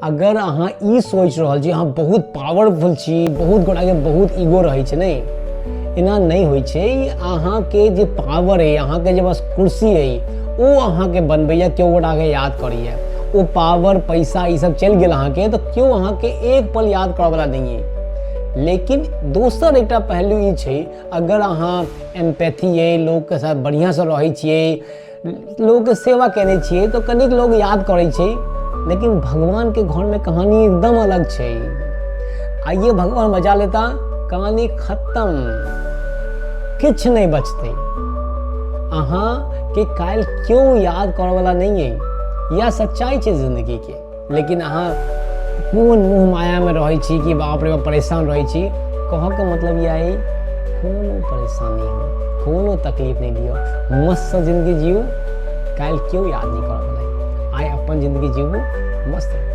अगर अहाँ ई सोचि रहल छी अहाँ बहुत पावरफुल छी, बहुत गोटाके बहुत ईगो रहै छै, नहि, एना नहि होइ छै। अहाँके जे पावर अइ, अहाँके जे बस कुर्सी अइ, ओ अहाँके बनबैया, केओ गोटाके याद करैया। ओ पावर, पैसा, ई सब चलि गेल अहाँके, तऽ केओ अहाँके एक पल याद करऽवला नहि अइ। लेकिन दोसर एकटा पहलू ई छै, अगर अहाँ एम्पैथी अइ, लोकके साथ बढ़िआँसँ रहै छियै, लोकके सेवा केने छियै, तऽ कनिक लोक याद करै छै। लेकिन भगवानके घरमे कहानी एकदम अलग छै। आइए भगवान बजा लेता, कहानी खत्म, किछु नहि बचतै। अहाँके काल्हि केओ याद करऽवला नहि अइ। इएह सच्चाइ छै जिन्दगीके। लेकिन अहाँ कोन मोह मायामे रहै छी कि बाप रे बाप परेशान रहै छी। कहऽके मतलब इएह अइ, कोनो परेशानी हो, कोनो तकलीफ नहि लिअ, मस्तसँ जिन्दगी जीउ। काल्हि केओ याद नहि करऽवला अइ। आइ अपन जिन्दगी जीबू, मस्त रहू।